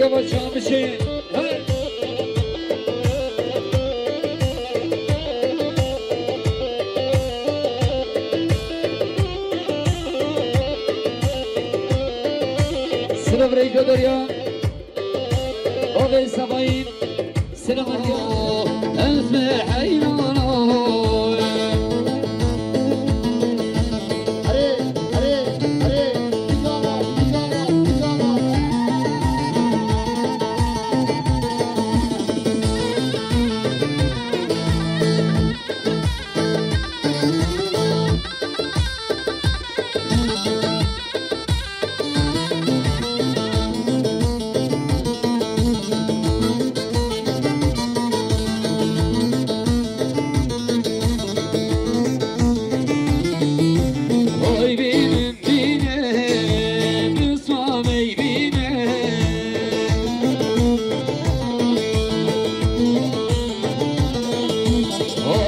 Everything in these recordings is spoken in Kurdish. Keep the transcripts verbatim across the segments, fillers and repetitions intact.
Baba Çamişê, hey! Silav reyka derya. Bavê Sebayîn. Selam aleyküm. Ez bi heyran oy. Erê, erê, erê. Bizana, bizana, bizana. Oy bînin, bînin, Mustafa Bey bînin.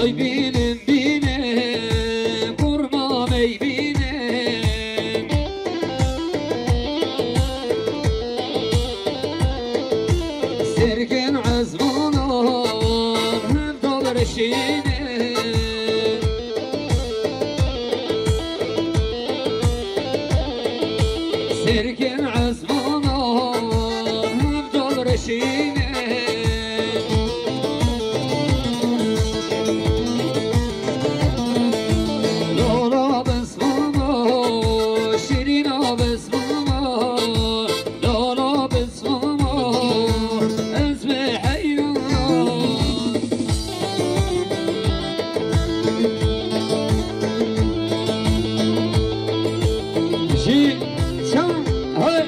Oy bînin, bînin, Kurma Bey bînin. Sirkin ezmanan hevdal reşînin. Sirkin ezmanan hevdal reşînin. Lola bizmama, şirîna bizmama, lola bizmama, ez bi heyran. Jî çan, hey!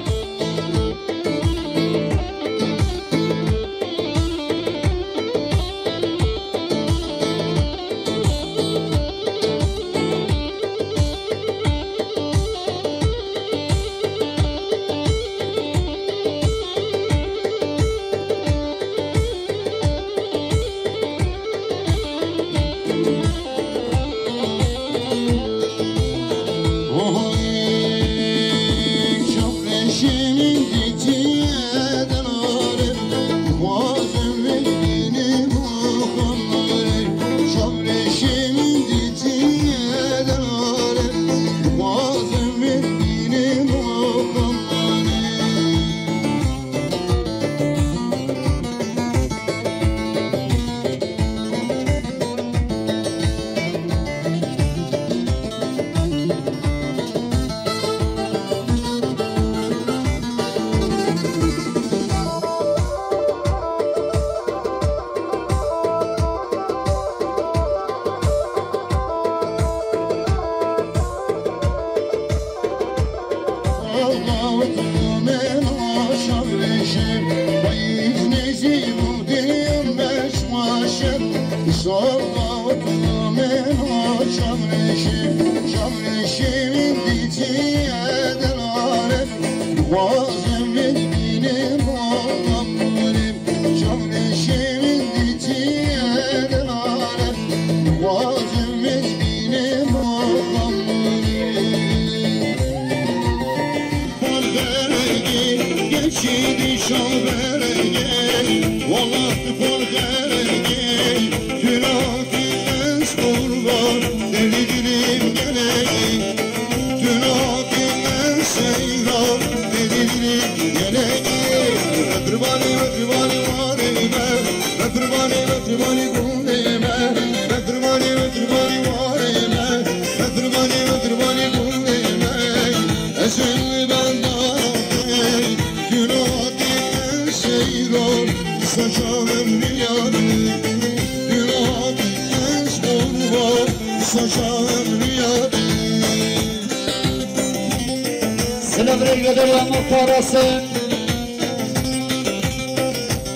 Silav rê li derya me parastin.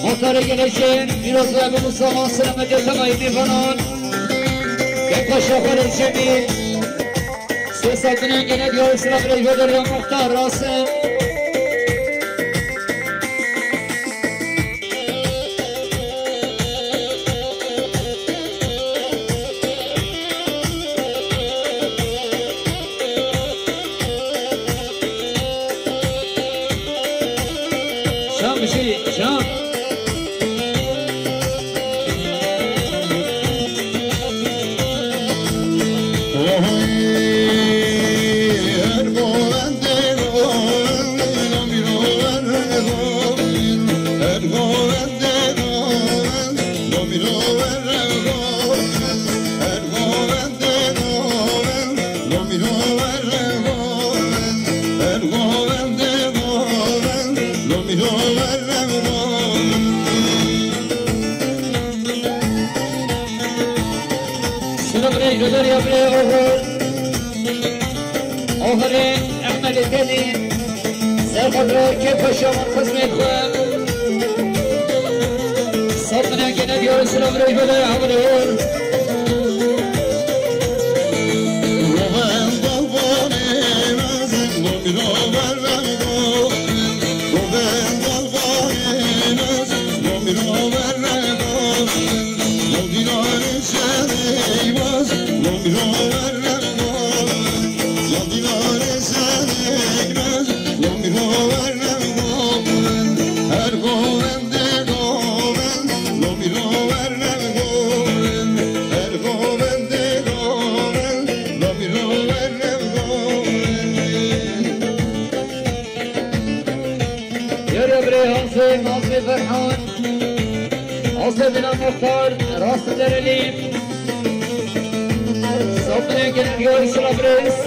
Makarê gelê jê, pîroz be bi Mustafa, selametiya temamî mêvanan. Kek paşa xwe rê cemî. Sê sed binên gelek yar silav rê li derya me parastin. Şam jî Can. Selamun aleyküm, ya bre, oho. Oho, Ahmet Efendi. Serxotra ke paşa man xizmet xwe. Satmine gene diyor, selamun aleyküm, ya bre. Yar ya birê Hamzê, Hamzê Ferhan. Asê bina Muxtar, rast derelî. Sabunê gelin ya Îsra Brês.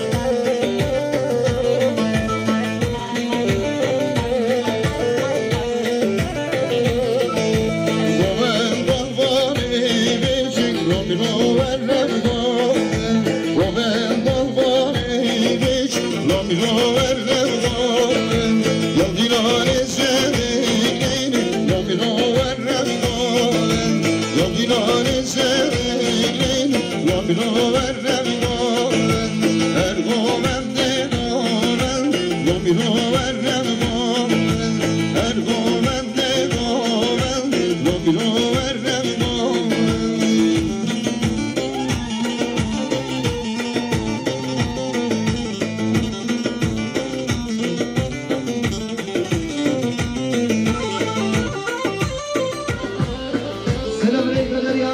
Selamun aleyküm, Derya.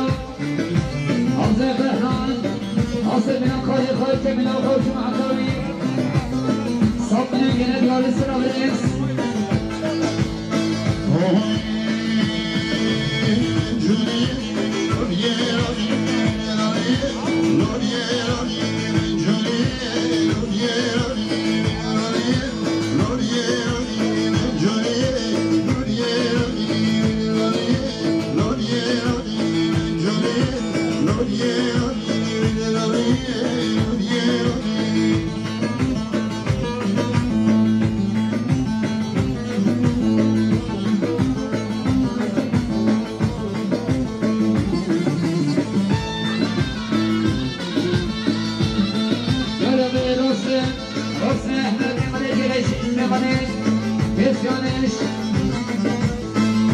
Hamza Ferhan. Asê bina Xalê Xalê Cemîla Xalê Cuma Atawi. Sapnê gene diyarê sira verês. Rosne Ehmed Emre Geleş, Mevaneş, Pesyaneş,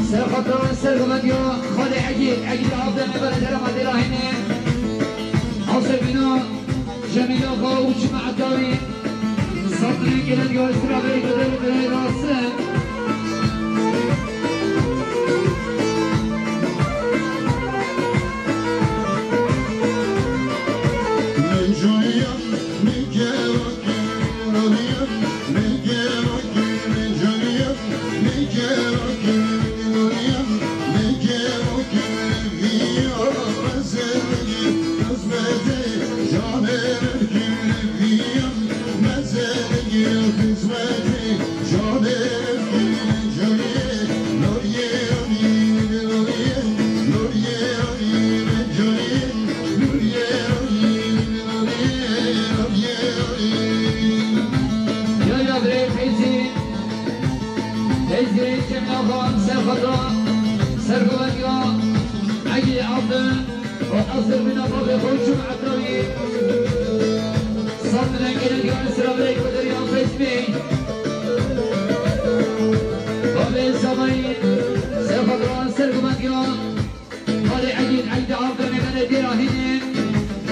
Serxatran Sergomediyo, Xalê Egî, Egî Abdel Mevaneş, Ramazê Rahîne, Asebîna, Cemîla Xaw, Çima Etawî, Sapnê gelen ya Îsra Bey, Bedel Bey, Rasim. Ya, ya, birê Feyzî. Feyzî, Cemîl Axa, Serxotra, Sergovetiya, Egî Abdi, û Esir bîna babê xwe Çûm Etawî. Sat min engêne diyarê sira birê Koderiya Feyzî. Babê Samayî, Serxotra, Sergovetiya. Xalê Egîd, Egîd Abdemê, Xalê Dêrahînê,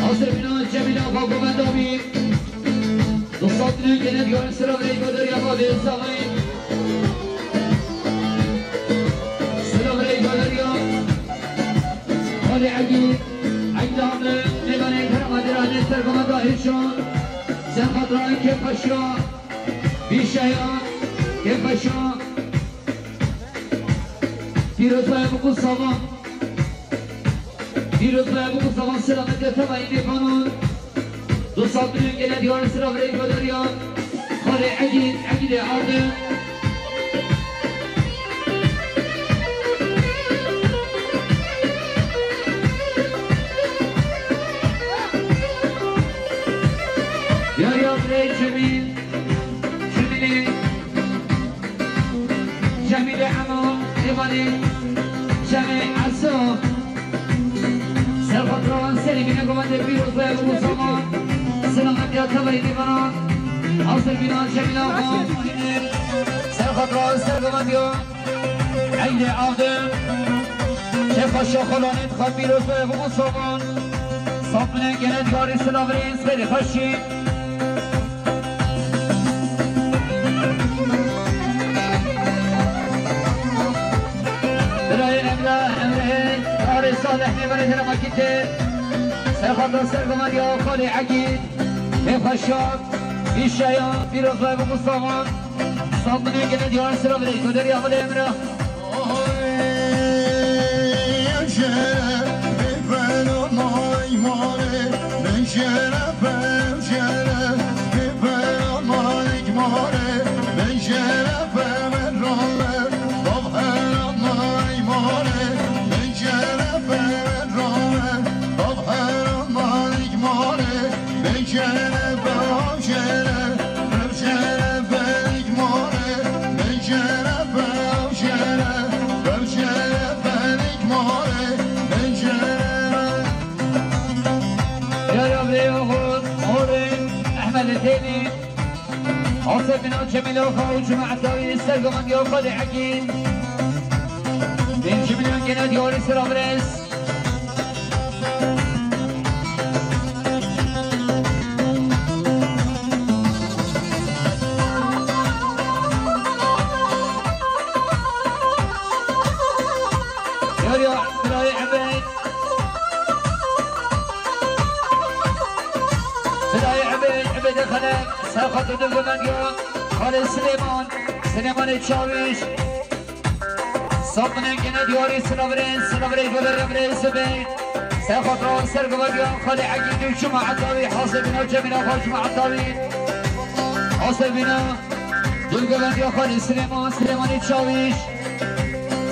Asê Bîna, Cemîla Xakoven Dabî, du sat nû gene diyarê sira Reyko Derya Babê Samayî. Dahêşan, Serxatran, Kêfxweşiya, Bîşeya, Kêfxweşiya. Pîrozbaya Bûk û Savan. Pîrozbaya Bûk û Savan, selametiya tevayî mêvanan. Du sal bû gele diyarê sira virê godariya. Xalê Egîd, Egîdê Ardin. Yar yar Cemîl, Cemîlê, Cemîlê Emo, Êvanê, Cemê Erso. Serxatran serî bîne govendê pîroz be bu zaman. Selametiya tevayî mêvanan. Hazir bînan Cemîl Axa. Serxatran ser govendî. Eydê avdim. Kêfxweşiya xwelanê dixwe pîroz be bu zaman. Saf bine gene diyarî silav rê serê xweşî. Birayê Emre, Emre, Arê Salih, mêvanê dere makîtê. Serxatran ser govendî ya xalê Egîd. Kêfxweşiya, Bîşeya, pîroz be bu zaman. Saf bine gene diyarî silav rê godariya xalê Emre. Yara vê oxir, orin, Ehmed Têlî. Asê bina Cemîl Axa û cemaeta wî ser govendî ya xalê Egîd. Pêncî milyon gene diyarî sira virêz. Yar ya, birayê Ebed. Birayê Ebed, Ebedê Xelef, Serxatran govendiya, Xalê Silêman, Silêmanê Çawîş. Saf bine gene diyarî sila virêz, sila virêz, goverê virêz sibê. Serxatran ser govendiya, Xalê Egîd û cemaeta wî, hasê bina Cemîl Axa cemaeta wî. Hasê bina, dil govendiya Xalê Silêman, Silêmanê Çawîş.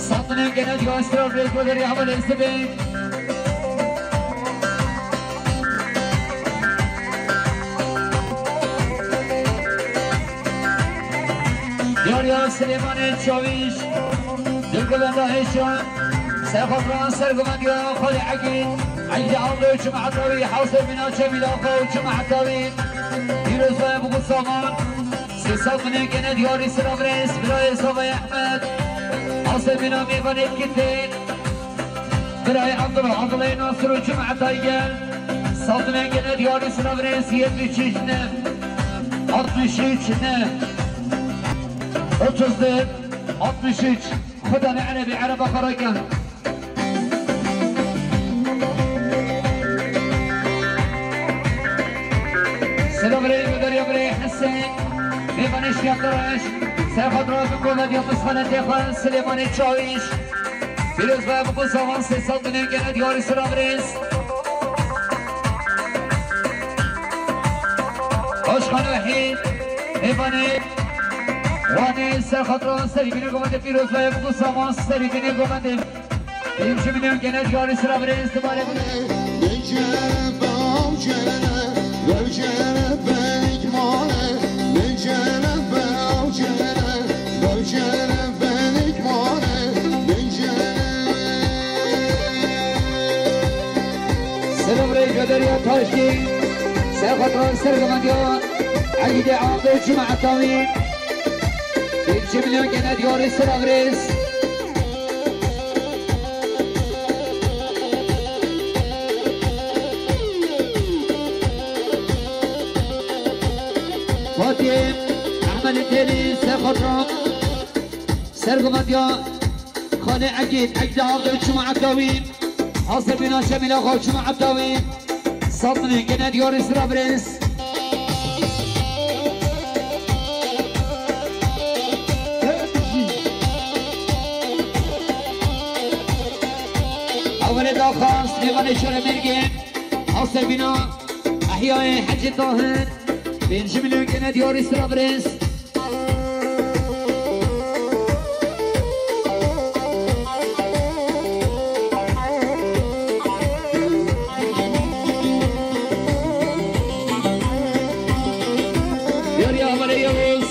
Saf bine gene diyarî sila virêz, goverê hevalê sibê. Yar yar Silêmanê Çawîş, dil govenda hêşan, Serxatran ser govendiya Xalê Egîd, Egîdê Avdê û cemaeta wî, hasê bina Cemîl Axa û cemaeta wî, pîroz be bu zaman, sê sal bine gene diyarî sila virêz, birayê Zavayê Ehmed, hasê bina mêvanê kitê, Birayê Abdullah, Abdullahê Nasir û cemaeta gel. Saf bine gene diyarî sila virêz, yetmiş üç ne. Altmış üç ne. Otuz dört, altmış üç. Xwedane Erebî, Ereba xwe rakin. Sila virêz, goverê virêz Hesên. Mêvanê şiya Qereş. Serxatran govendiya misxanetê xwe, Silêmanê Çawîş. Pîroz be, bi ku zavan sê sal bine gene diyarî sila virêz. Başkan Wehîd, mêvanê Wanê, Serxatran serî bîne govendê, pîroz be, bi ku zavan serî bîne govendê. Pêncî milyon gene diyarî sila virêz, dibare. Selam rey göderiya taşkî. Serxatran sergovendiya Egîdê Avdê cemaeta wî. Pêncî milyon gene diyarî sila virêz. Fatih Ehmed Têlî Serxatran. Sergovendiya Xalê Egîd, Egîdê Avdê û cemaeta wî. Hasê bîna Cemîl Axa û cemaeta wî. Sat milyon gene diyarê sira birêz. Awelê daxwaz, mêvanê şerê mêrgê, Haser Bîna, Ehyayê Hecî Tahir, pêncî milyon gene diyarê sira birêz. Yar ya Amalê Yavuz.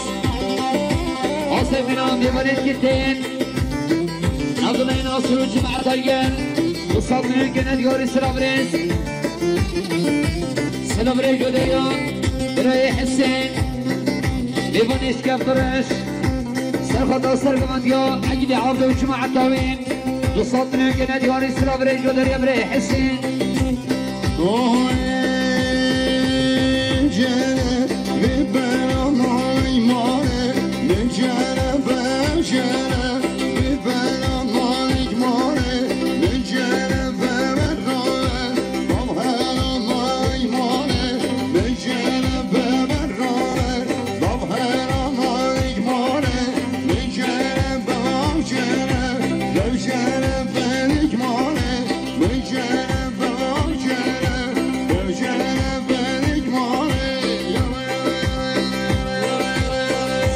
Asefîna mêvanê Kitin. Abdullah Nasir û cemaet Aygen. Musafirê gene diyarê sira birêz. Selam rê godeya birayê Hesên. Mêvanê şikef diriş. Serxata sergivandiya Egîdê Abdo û cemaeta wî. Du sed milyon gene diyarê sira birêz goderiya birayê Hesên.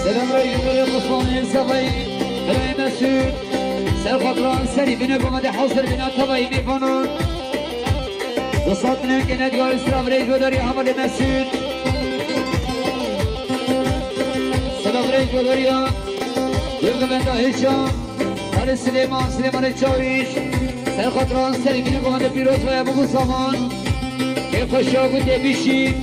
Selam rê ji birê Qusmanê Sevayî, birê Mesûd, serxatran serî bine gomede hazir bina tevayî mêvanan. Du sed milyon gene diyarê sira birêz goderî Amalê Mesûd. Selam rê goderiya. Yurgumenda Hêşa. Xalê Silêman, Silêmanê Çawîş. Serxatran serî bine gomede pîroz ve bû saman. Kê xweşa ku tê bişî.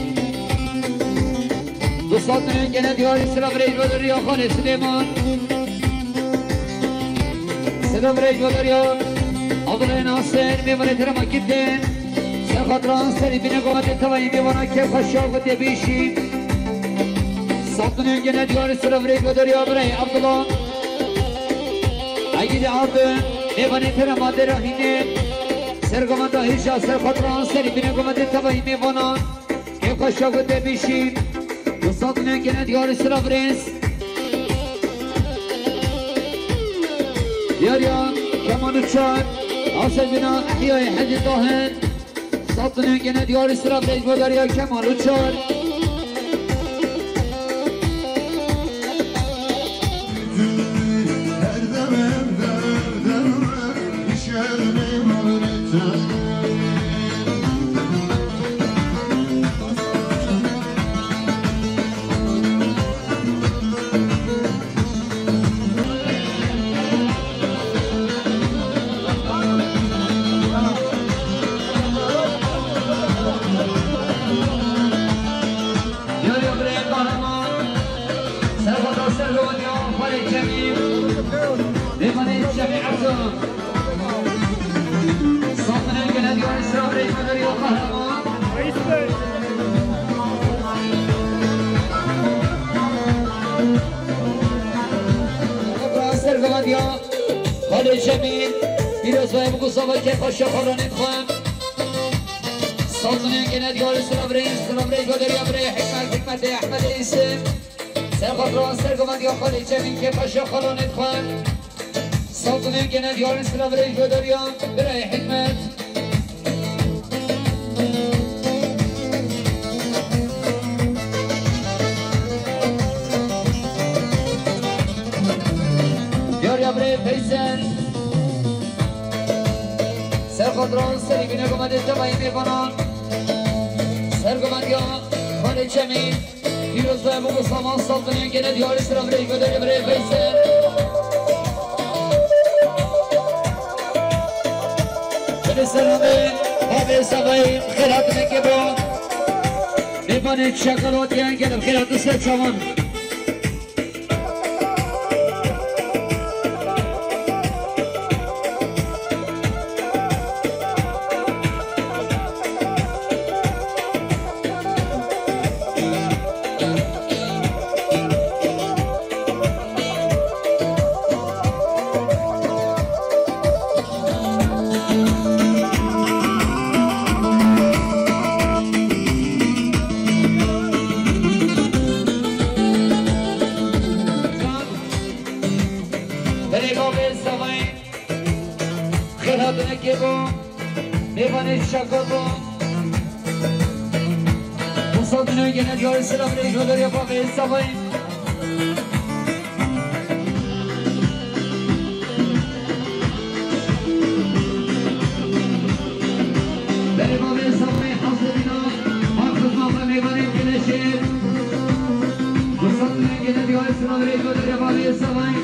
Du sed milyon gene diyarê sira birêz goderiya Xalê Silêman. Selam rê goderiya. Abdullah Nasir, mêvanê terema Kitin. Serxatran serî bine gomede tevayî mêvana kê xweşa ku tê bişî. Sed milyon gene diyarê sira birêz goderiya birayê Abdullah. Egîdê Abdul, mêvanê terema Dêra Hînê. Sergovenda Hêşa, serxatran serî bine gomede tevayî mêvanan. Kê xweşa ku tê bişî. Du sed milyon gene diyarê sira birêz. Diyariya Kemal Uçar. Asefîna Ehyayê Hecî Tahir. Sed milyon gene diyarê sira birêz goderiya Kemal Uçar. Yar ya birê Kahraman, serxata sergovaniya Xalê Cemîl, mêvanê Cemî Erdogan. Safine gelen yar Îsrailê Kadir ya Kahraman. Sergovaniya Xalê Cemîl, pîroz ve bû ku sava kê xweşa xalanê xwe. Sazine gene diyarê sira birê, sira birê, goderiya birê, Hikmet, Hikmetê, Ehmedê Îsim. Serxatran sergovaniya Xalê Cemîl kê xweşa xalanê xwe. Sazine gene diyarê sira birê, goderiya birê, Hikmet. Diyariya birê Feysel. Serxatran serî bîne gomedê tevayî mêvanan. Sergomendiya Xalê Cemîl. Pîroz be bû saman sazine gene diyarê sira birê, goderiya birê Feysel. Bine selamê, babê Sevayî, xêr hatine kebo. Mêvanê çekalotiyen gelip xêr hatin ser çavan. Mêvanê şakoto. Musa Dino gene diyarê selam rêjo derya bavê Savayî. Berê bavê Savayî hazirîna. Mar xizmata mêvanê keleşê. Musa Dino gene diyarê selam rêjo derya bavê Savayî.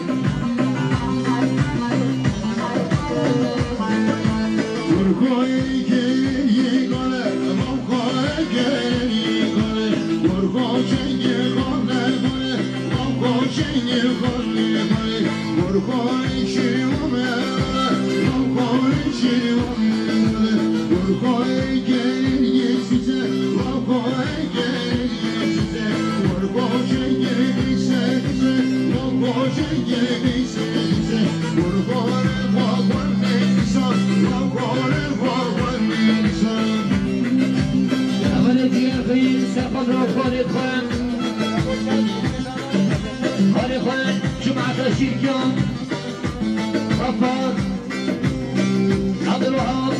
Hevalê ciyê xwe, ser xwe, xalê xwe. Xalê xwe, cumata şîrkiyan. Xafar. Abdulwahab.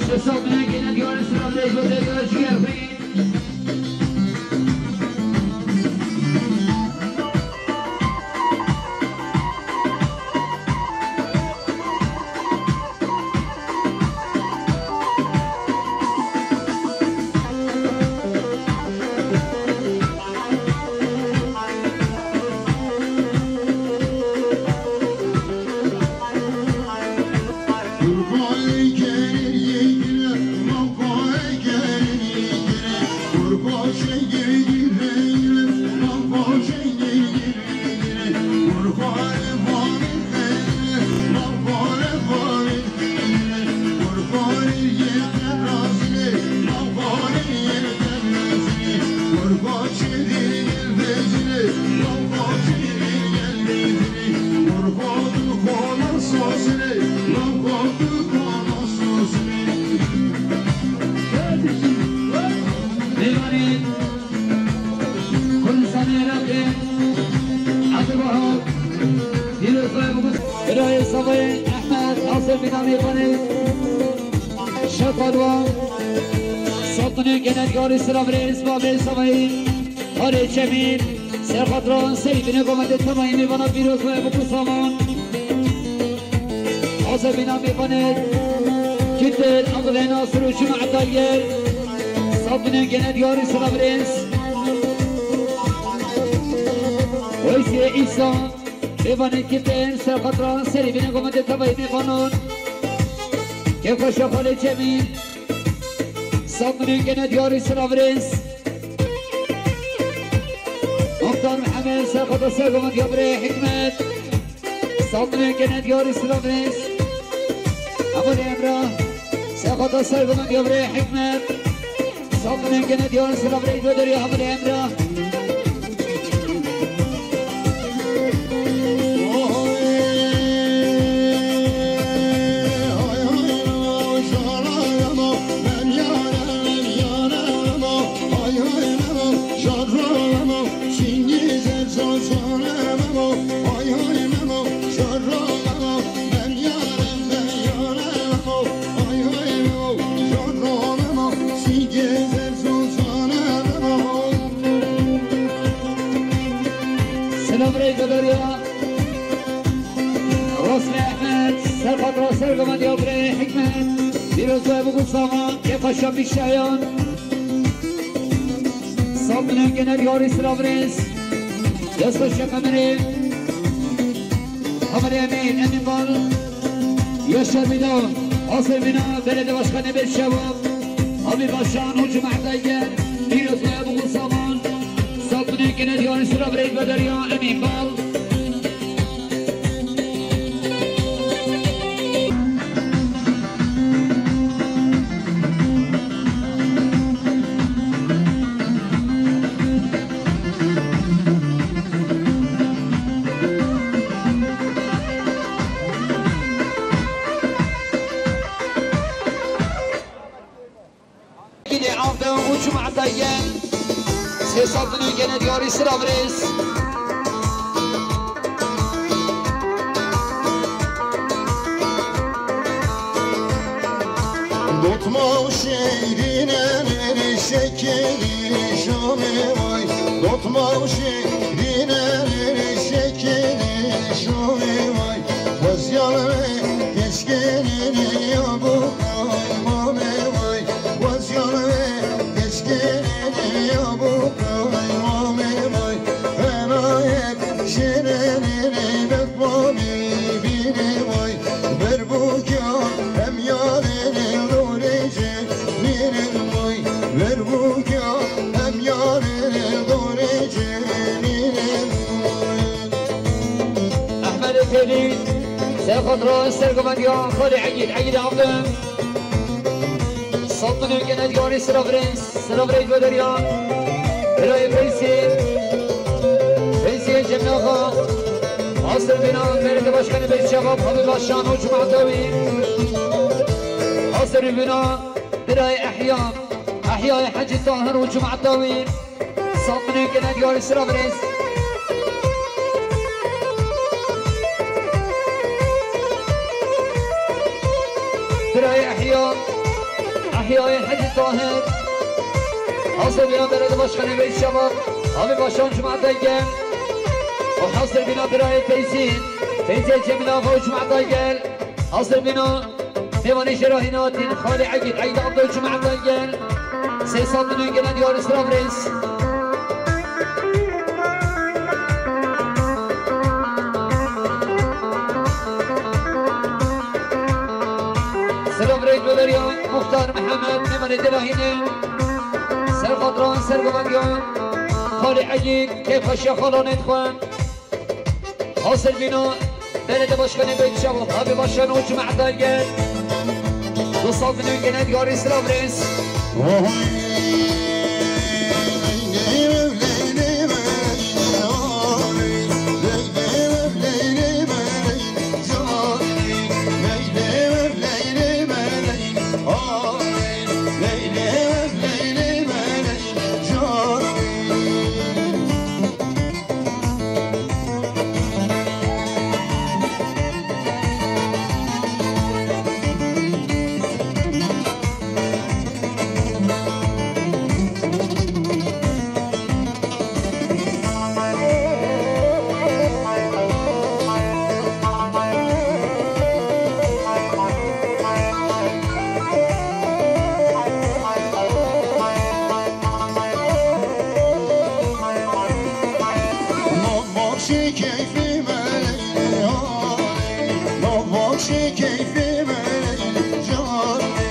Sesabine gene diyarê silam leylo derya ciyê xwe. Mêvanê Kurdistanê Iraqê, Abdulwahab, pîroz be, bû. Birayê Savayê Ehmed, hazir bîna mêvanê. Şeqalwa, Saltanê gene diyarê silav rêz, bavê Savayî, Harê Cemîl, serxatran serî bine gometê temayî mêvana pîroz be, bû saman. Hazir bîna mêvanê Kitir, Abdulê Nasir û Cuma Etayyer. Saltanê gene diyarê silav rêz. Weysê Îsa, mêvanê Kitir, serxatran serî bine gometê temayî mêvanan. Kêfxweşa xalê Cemîl. Saltanê gene diyarê silav rêz. Muxtar Mihemed, serxata ser gometê birê Hikmet. Saltanê gene diyarê silav rêz. Hevalê Emrah, serxata ser gometê birê Hikmet. Saltanê gene diyarê silav rêz, derya hevalê Emrah. Selam rêz derya. Rosmê Ehmed, serxatran ser gometê birê Hikmet. Pîroz be, bû saman, kêfxweşa pîşayan. Saltanê gene diyarê silav rêz. Destxweş Şeqemirê. Hevalê Emîn, Emîn Bal. Yaşar Bîdal. Hazir bîna belediye başkanê Bêrşeva. Abi Başan û Cuma Etayyer. Pîroz be, bû saman. Saltanê gene diyarê silav rêz, derya Emîn Bal. Gidê avde û cumata yen. Sê sal dinê gene diyarî sira virêz. Dotma û şîrînên şekilî şomê vay, dotma û şîrînên şekilî şomê vay, wezyan wê geçkinî ya bu qaymamê vay, wezyan wê geçkinî ya bu qaymamê vay, fenayet şîrînî bet mamî bînî vay. Ver bûka hem yarê dorê cenînên moy. Ver bûka hem yarê dorê cenînên moy. Ehmedê Pêlî, ser xatira sergovendiya Xalê Egîd, Egîd Abdin. Saltın ülkene diyarî sıra vrêz. Selav reyt vederiya. Birayê Feysî. Feysî Cemil Axa. Asir bîna Belediye Başkanı Bey Şevap Habib Başan û cemaeta wî. Asir bîna birayê Ehya. Ehyayê Hecî Tahir û cemaeta wî. Saltın ülkene diyarî sıra vrêz. Birayê Ehya, Ehyayê Hecî Tahir, hazir bîna Belediye Başkanı Bey Şevap, Habib Başan cemaeta gel. Û hazir bîna birayê Feyzî, Feyzî Cemil Axa û cemaeta gel. Hazir bîna mêvanê jêra hîna hatîn, Xalê Egîd, Egîd Abdo û cemaeta gel. Sê saltın ülkene diyarî sıra vrêz. Selav reyt vederiya Muxtar Mihemed, mêvanê dêla hînê. Ser xatira sergovendiya Xalê Egîd, kêfxweşiya xalanên xwe. Hazir bîna Belediye Başkanı Bey Şevap Habib Başan û cemaeta gel. Du saltın ülkene diyarî sıra vrêz. Navbaşê keyfê me, navbaşê keyfê me, canê,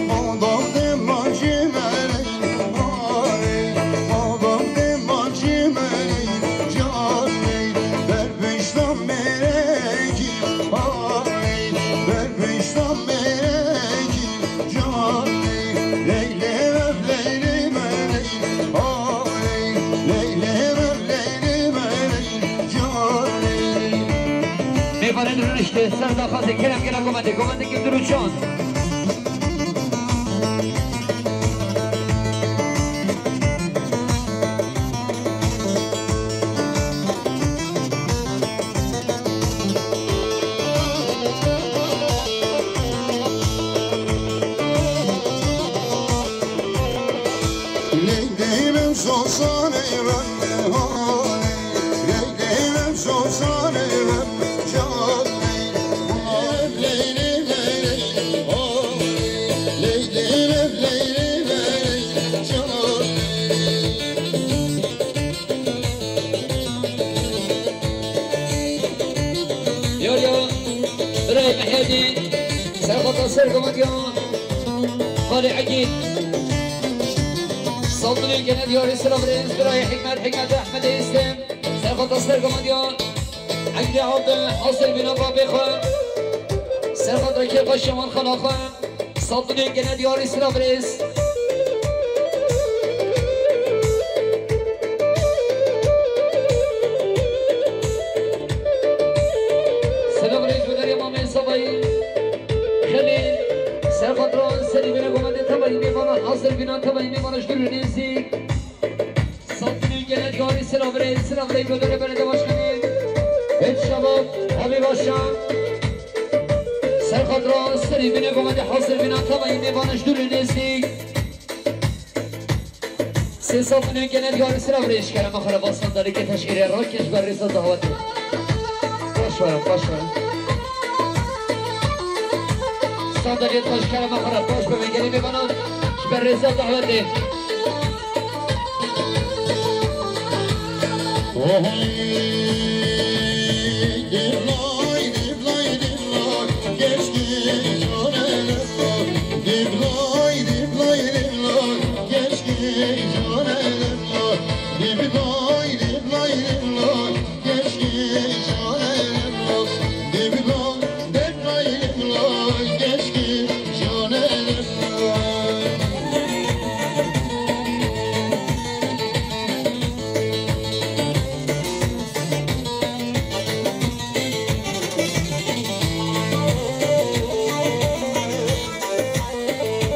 madam de mancê me, madam de mancê me, canê, ber pişta merekî, ber pişta merekî. Mêvanên rûniştê ser daxazê kerem gela komendê, komendê kim dirûçan. Yar ya, birayê Mehedî, serxata ser komediya, Xalê Egîd, Saltınê gene diyarî sıra vrêz, birayê Hikmet, Hikmet Ehmedê Îstem, serxata ser komediya, Egîdê Abdi, hazir bîna babê xwe, serxata kêfa şewan xala xwe. Saltınê gene diyarî sıra vrêz. Selam rêz ve derya mamê Sabayî. Xelîl, serxatran serî bine gomendê Tebayî mêvana hazir bîna Tebayî mêvana ji dûr û nêzîk. Saltınê gene diyarî sıra vrêz, sıra vrêz ve derya belediye başkanı. Pêt şabab, Habî Başan. Ser Xatra serî binê bavadî hazir bîna tavayî mêvana ji dûr û nêzdîk. Sê sed milyon gene diyarî sira virêj kerema xwe re basan darîke teşkîrê rakê ji ber rêza dawetê. Baş were, baş were. Sandalye taş kerema xwe re baş be, gelî mêvanan ji ber rêza dawetê.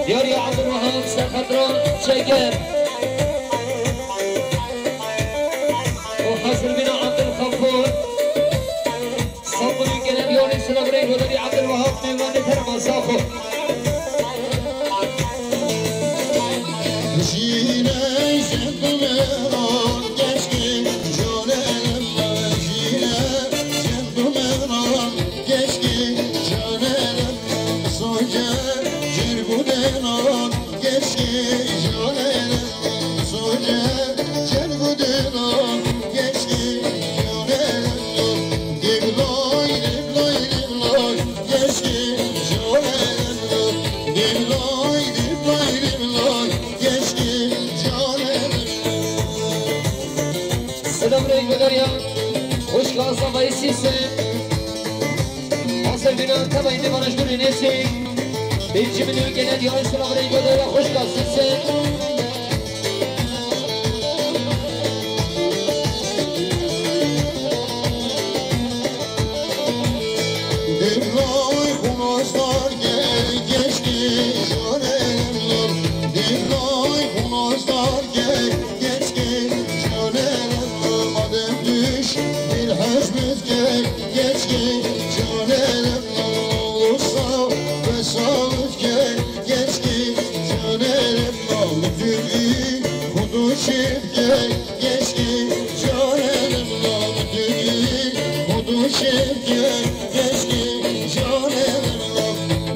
Diyar ya Abdülvahap, ser xatira Çeker. O hazır bina Abdülgafur. Sabunun gelen yolu sıra buraya gönderiyor Abdülvahap Mevlana Terma Safo. Jîne jin bi me re keşkê canê me, jîne jin bi me re keşkê canê me, soce jin bi me re keşkê canê me, soce jin bi me re keşkê canê me. Dêvlay, dêvlay, dêvlay, keşkê canê me. Dêvlay, dêvlay, dêvlay, keşkê canê me. Selam rey godarya, hoş geldin, sabah sise. Asıl bina tabayı ne bana şükür nesi. Benjamin Ülgen'e diyor, selam rey godarya, hoş geldin sise. Dêvlay xwe nasdar ke keşkê canê me. Dêvlay xwe nasdar ke keşkê canê me. Madem düş bir hezmet ke keşkê canê me. Olursa ve sağlık ke keşkê canê me. Bütün iyi kudu çift ke keşkê canê me. Bütün iyi kudu çift ke keşkê canê me.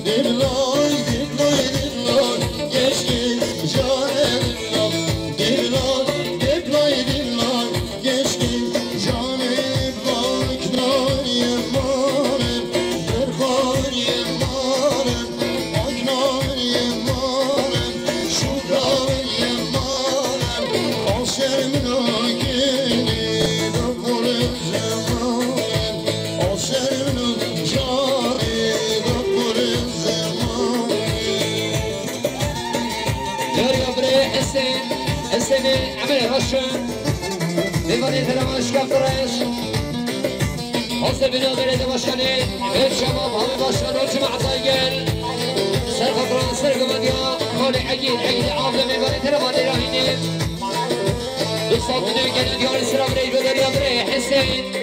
Dêvlay, dêvlay, dêvlay, keşkê canê me. Dêvlay, dêvlay, dêvlay, keşkê canê me. Aknaniyê mane, berxaniyê mane. Derya birê Hüseyin, Hüseyinê Emre Raşın, Mêvanê Feraman Şikaf Qureyş. Hazır bina belediye başkanı, Berçama Bahadır Başkan, o cuma gel. Serhatran Sergımadiya, Kale Egil, Egil Avle Mêvanê Feraman Rahini. Dostlar, bu düğün gelen diyarı sıra birey, Derya birey, Hüseyin.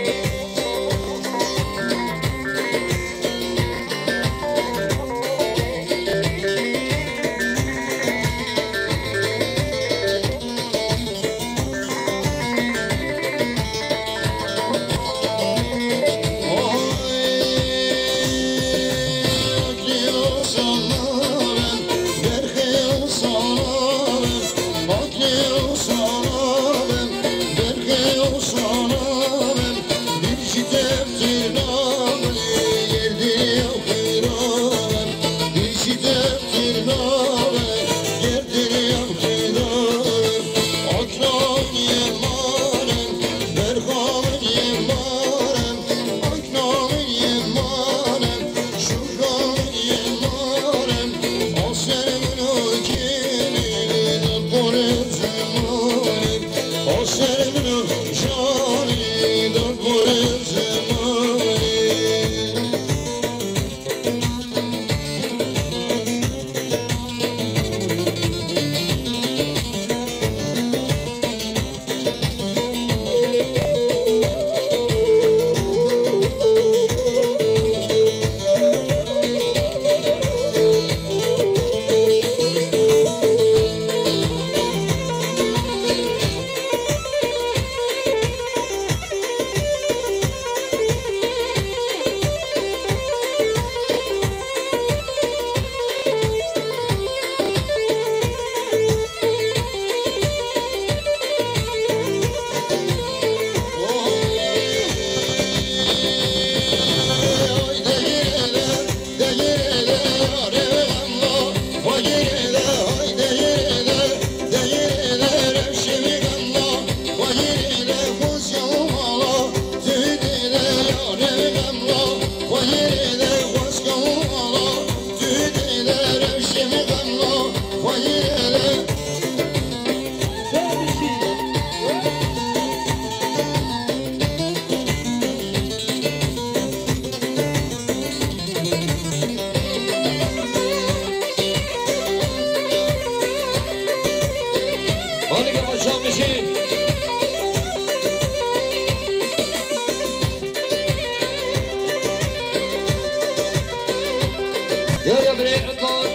Ya, ya, birê Edvan.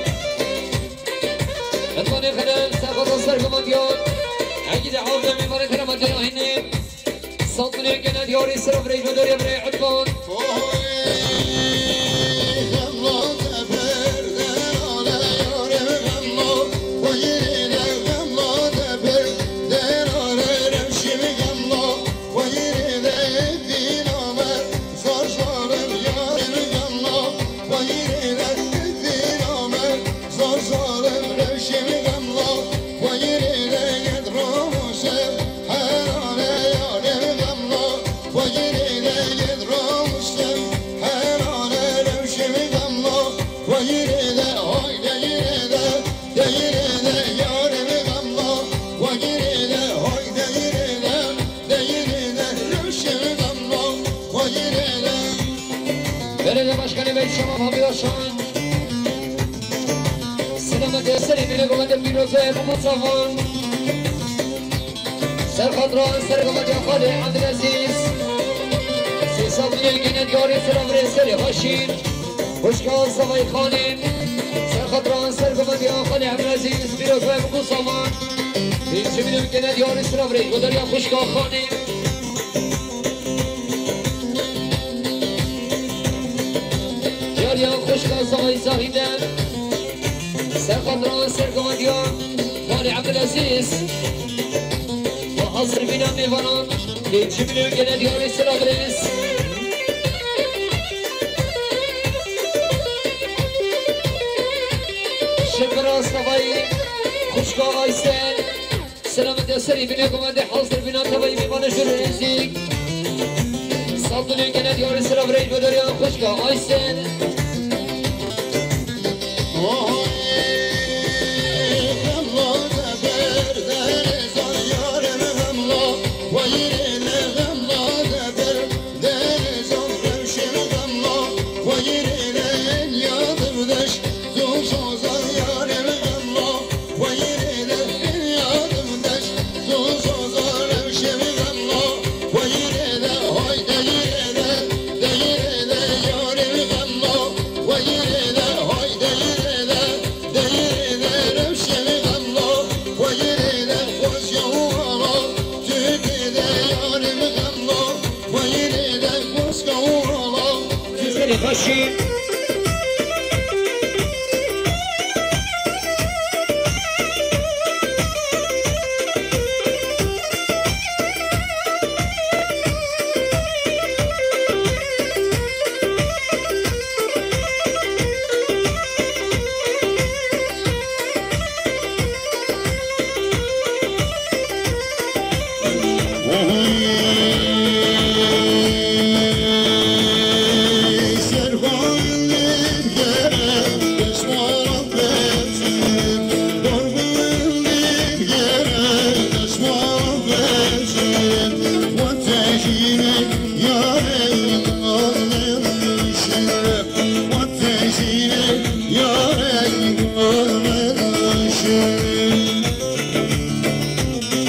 Edvanê xelal, serxweza ser gumandiyan. Egî de av de mêvanê xelal ma caya hînê. Sat milyon gene diyarî sira birê, ji bo doriya birê Edvan. Belediye Başkanı Bey Şam'a Hamdi Başkan. Selamet Eserî bile govende pîroze bu Mustafa. Ser xatran ser govende Xalê Abdülaziz. Sêsal bile gene diyarê selamet Eserî Haşîr. Xwişka Savayî Xanê. Ser xatran ser govende Xalê Abdülaziz pîroze bu Mustafa. Pêncî milyon gene diyarê selamet Godariya Xwişka Xanê. Yar ya xwişka Zahî Zahî de. Ser xatran ser gavadiya Xalê Ebdilezîz. Ve hazir bîna mêvanan. Pêncî milyon gene diyarê sira birêz. Şibira Savayî xwişka Aysel. Selamet ya serî bîne gumendê hazir bîna tevayî mêvanê jûrê êzî. Saldilê gene diyarê sira birey bederiya xwişka Aysel. Xweşî.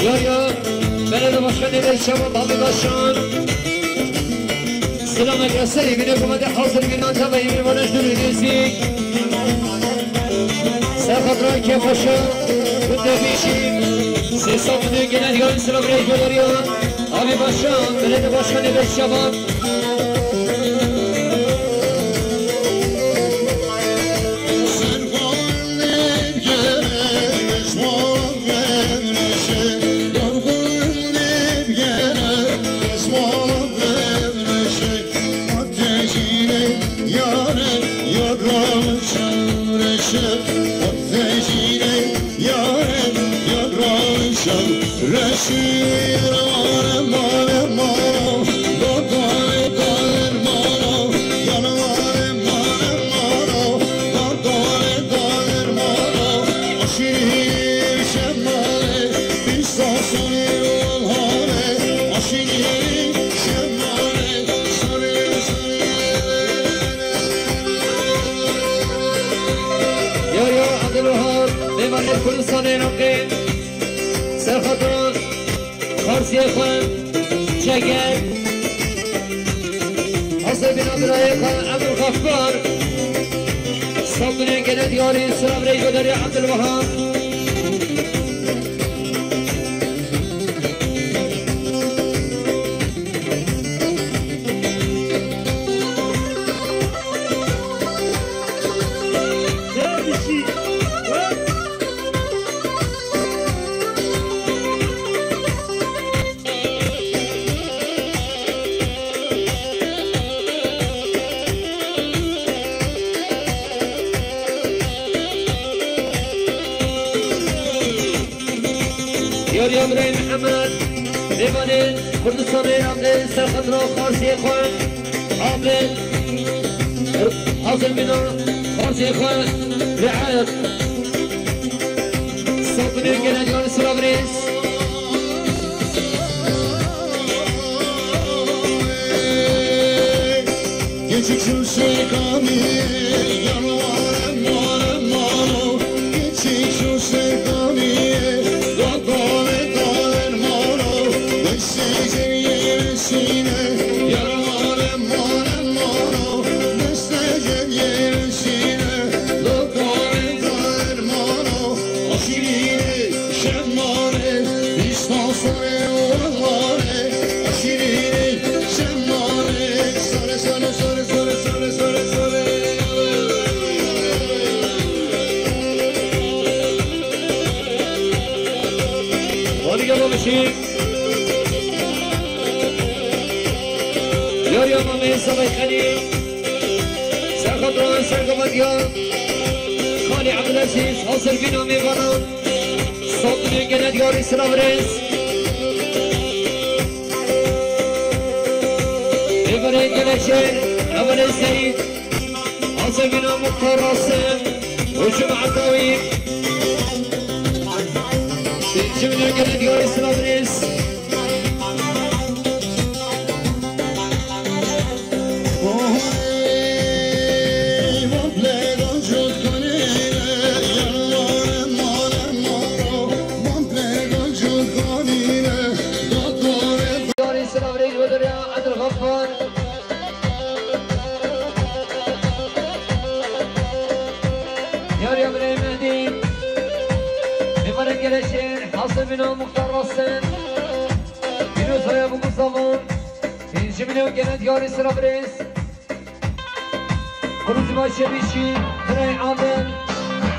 Ya, ya, belediye başkanı Reis Şaban Babi Başkan. Selamet ya serî bîne gumede hazir bîna tevayî mêvanê jûrê êzî. Ser xatira Kefaşa, Gundebîşî, Sêsal Mudê gene diyarî sira birey bederiya. Abi Başkan, belediye başkanı Reis Şaban. Ya, ya, Abdülwahab, mêvanê Kurdistanê Iraqê. Ser xatira Qarsiyê xwe, Çeker. Hesê bîna birayê xwe, Ebdulxafar. Tabloyê gele diyarî, sira virêj ve derê Ebdulwehab. Yar ya birayê Mihemed, mêvanê Kurdistanê, Amdê, serxedra xarsê xwe, Amdê, hazir bîna xarsê xwe, riayet. Sabunê gele diyar sira virêz. Geçik şu şekamî, yanwa mare maro. Geçik şu şekamî, dadare dare maro. Deste cemiyesine, yanwa mare maro. Deste cemiyesine, dadare dare maro. Aşirine, şemmare, işte sare, o mare. Aşirine, şemmare, sare, sare, sare. Hadi gel babacığım. Yar ya mamê Sabay Xelî. Serxedran sergavadiya. Xalî Ebdulaziz, hazir bîna mêvanan. Sabunê gele diyarî sira virêz. Êvarê gele şêr, Evelê Seyîd. Hazir bîna Muxtar Rasim. Hücum Atawi. Pêncî milyon gele diyarî sira virêz. Diyarî sira virêj ve derya Edil Gaffar. Yar ya birayê Mehdî. Mêvanê gele şêr, hasil bîna Muxtar Rasim. Pîrozbaya Bû Mustafa. Pêncî milyon gele diyarî sira virêz. Kuruzî Başçebîşî, birayê Adil.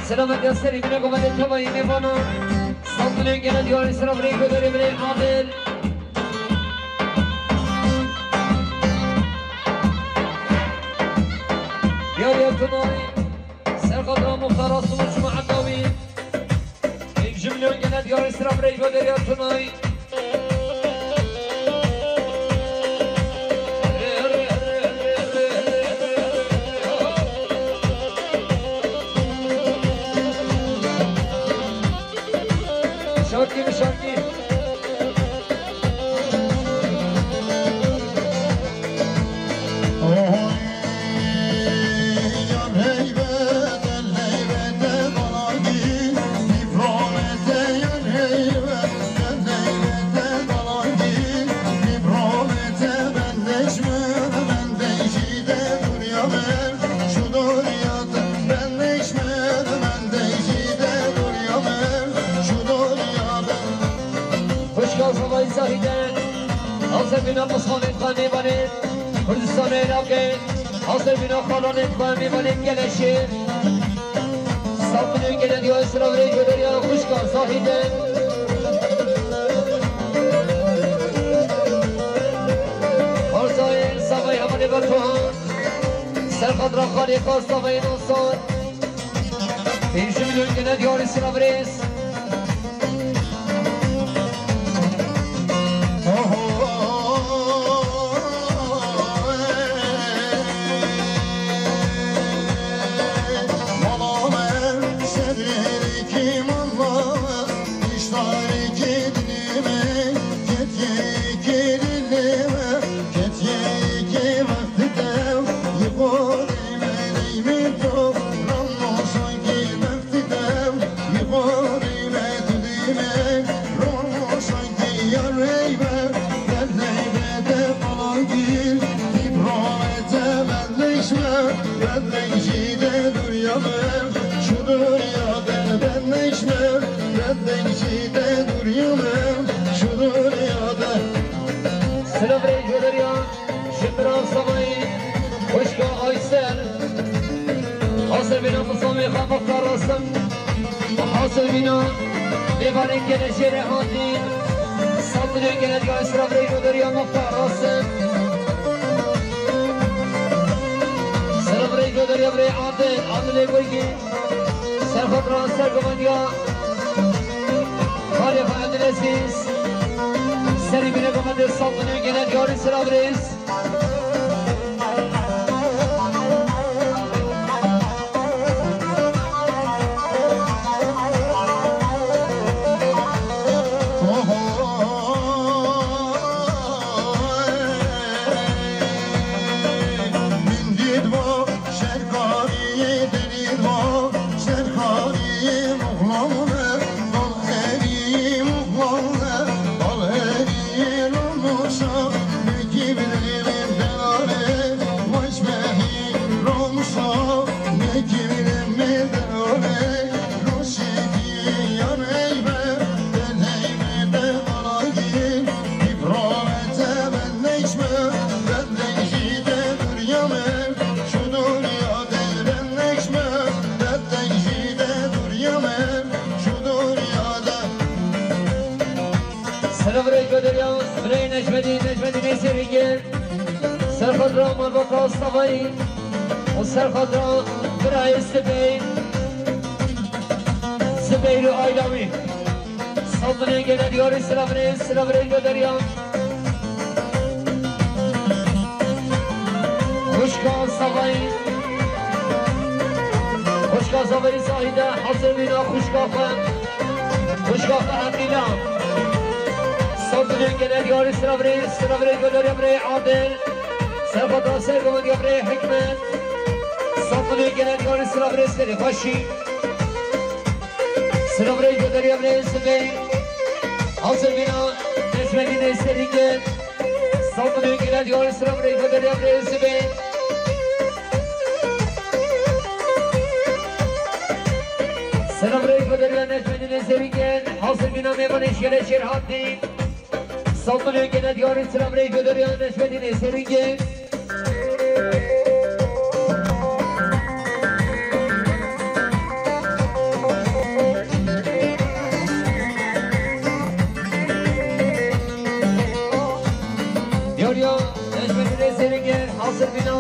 Selamet ya serî bîne govendê tevayî mêvanan. Sabunê gele diyarî sira virêj ve derê birayê Adil. Yar ya Tunay. Serxedra Muxtar Rasim û Cuma Edawî. Pêncî milyon gele diyarî sira virêj ve derya Tunay. Şakî mi şakî. Xwişka Zavayî Zahîde, hazir bîna Osmanê xwe mêvanê Kurdistanê Iraqê, hazir bîna xalanê xwe mêvanê gele şêr. Sabunê gele diya sira virêj ve derya xwişka Zahîde. Arzayê Zavayî hevalê Batuhan, serxedra xalê xwe Zavayê Nasar. Pêncî milyon gele diyarî sira virêz. Hello, birêz Goderiya, ji bira Savayî, xwişka Aysel. Hazir bîna misamê xwe bixwe rasim. Hazir bîna mêvanên gelê jêrê hatî. Saldinê gelê Aysel, birêz Goderiya, bixwe rasim. Selav birêz Goderiya, birêz Adil, Adilê Gurgî. Serxwe ra ser gomandiya. Xalê xwe Abdülezîz. Serî bîne gomandê Saldinê gelê diyarî sira birêz. Min dît va şerkarî, dît va şerkarî, muxlane, balherî, muxlane, balherî, romoşa, nekî bilê min delale, başmehî, romoşa, nekî bilê min delale, roşekî, yan eybe, ben eybe, ben alagî, îbrahete, ben neşme, ben Selav birêz Goderiya, birêz Necmedîn, Necmedînê Serîngê. Serxwe ra malbata Savayî û serxwe ra birayê Sibeyr, Sibeyr û aîla wî. Saldinê gelê diyarî sira birêz, sira birêz Goderiya. Xwişka Savayî. Xwişka Savayî Zahîde, hazir bîna xwişka xwe. Xwişka xwe Eqîla. Saldinê gelê diyarî sira birêz, sira birêz Goderiya, birêz Adil. Serxwe ra ser gomandiya, birêz Hikmet. Saldinê gelê diyarî sira birêz, serê xweşî. Selav birêz Goderiya, birêz Sibeyr. Hazir bîna Necmedînê Serîngê. Saldinê gelê diyarî sira birêz Goderiya, birêz Sibeyr. Selav birêz Goderiya, Necmedînê Serîngê. Hazir bîna mêvanê gelê jêr hatî. Saldinê gelê diyarî sira birêz Goderiya, Necmedînê Serîngê. Diyarî ya, Necmedînê Serîngê, hazir bîna.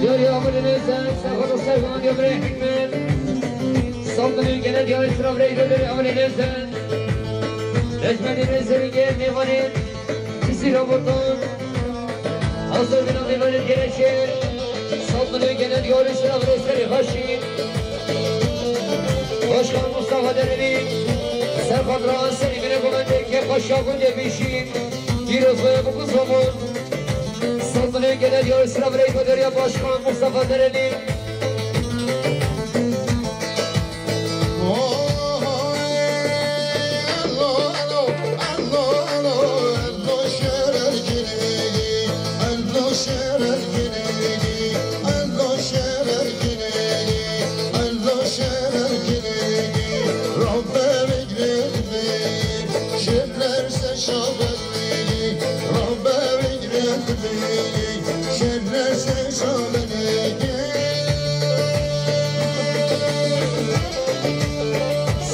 Diyarî Amelî Nêzen, serxwe ra ser gomandiya birêz Hikmet. Saldinê gelê diyarî sira birêz Goderiya, Amelî Nêzen. Necmedînê Serîngê, mêvanê Cizîra Botan. Hazir bîna mêvanê gelê jêr. Saldinê gelê diyarî sira birêz, serê xweşî. Başkan Mustafa Derelî. Serxwe ra serî bîne gomandê kê xweşa gundê Bîşî. Pîroz be, bûk û savan. Saldinê gelê diyarî sira birêz Goderiya, Başkan Mustafa Derelî.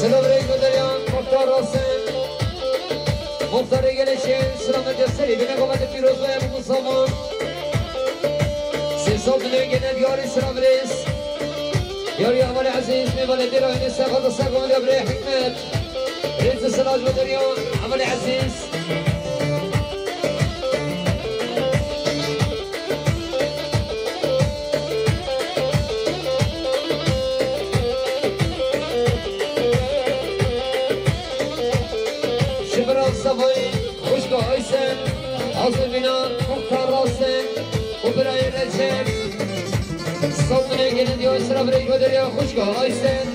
Selav birêz Goderiya, Muxtar Rasim. Muxtarê gelê jêr, sira meclîsê bîne gomandê pîroz be, bûk û savan. Sê saldinê gelê diyarî sira birêz. Diyarî Amelî Ezîz, mêvanê dêra hênê serxwe ra ser gomandiya birêz Hikmet. Rêz û silav ji bo derya Amelî Ezîz. Ji bira Savayî, xwişka Aysel. Azemîna Muxtar Rasim û birayê Recep. Sandinê gelê diyo sira birêk ve derya xuşka Aysen.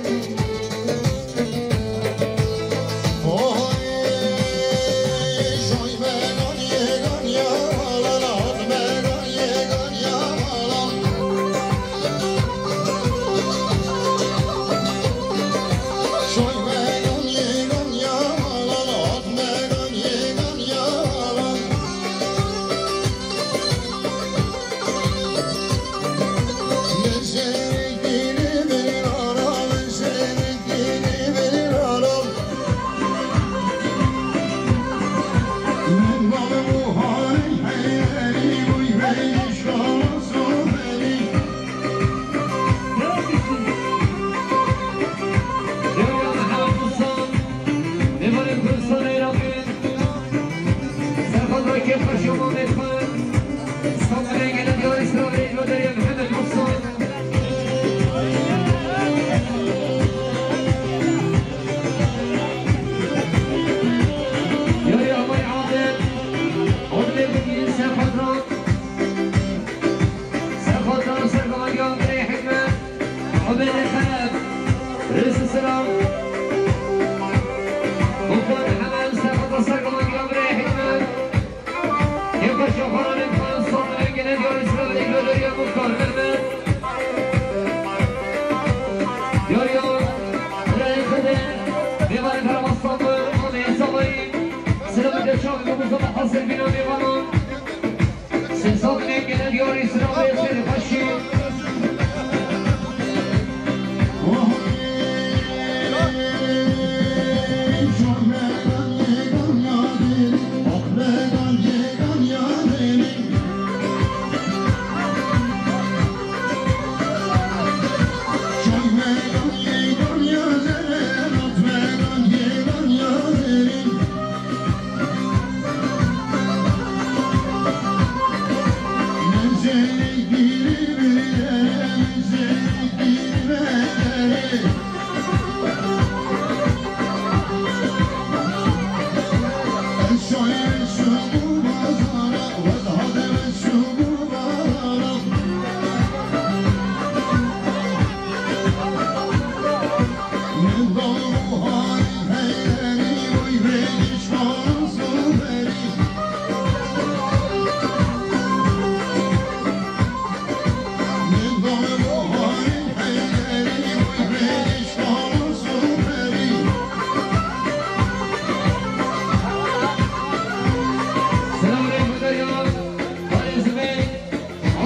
Selamünaleyküm.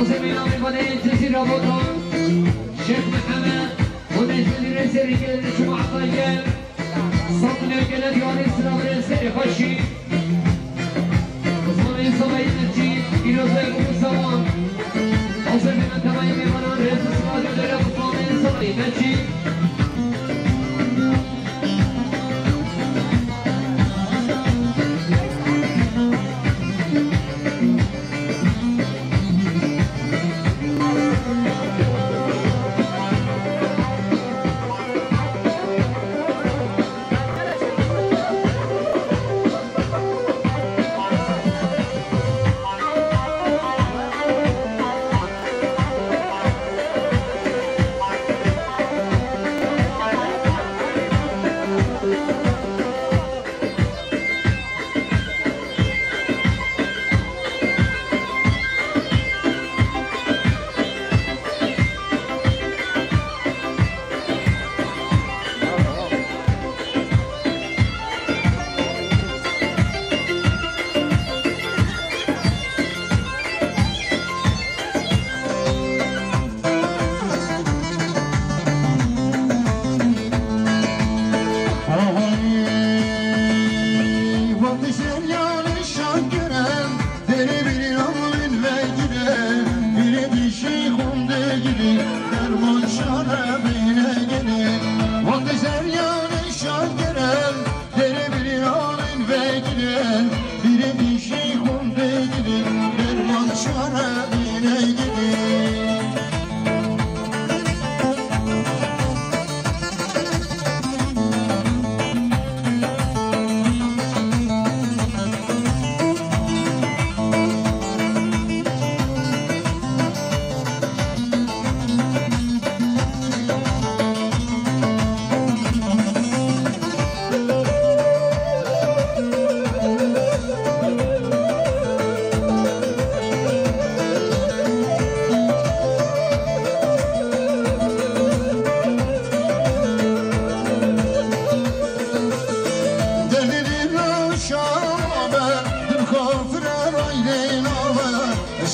Azemîna mêvanê Cezîra Botan, Şêx Mihemed, û Necdî Rêserî gelin şima etayî. Sandinê gelê diyarê sira birê serê xweşî. Osmanê Sabayî Mekçî, pîroz be û sawan. Azemîna temayê mêvanan rêz sira diyarê Osmanê Sabayî Mekçî.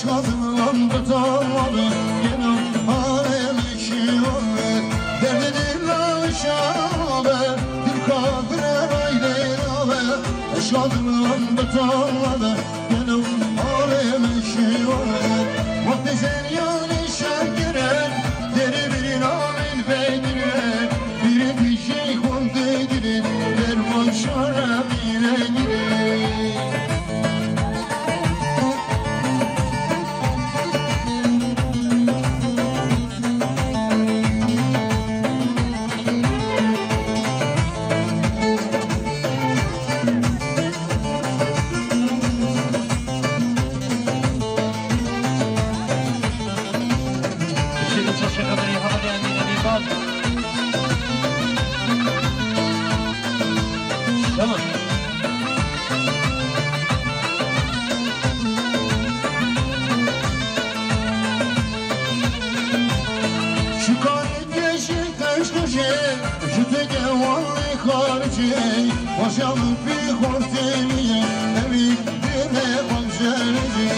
Şazım lan bıtağı, gelen alem eşiyor. Derdi dil aşağı, dil kadre rayde. Şazım lan bıtağı, gelen alem eşiyor. Vakti sen yanlış şakiren, deri bir namin bekire. Biri bir şey kondu gidin, derman şarabine gidin. Tamam. Şikayet yeşil kış kışı, şu teke vallahi karıcı, başarıp bir kortemiye, evi dile konserci.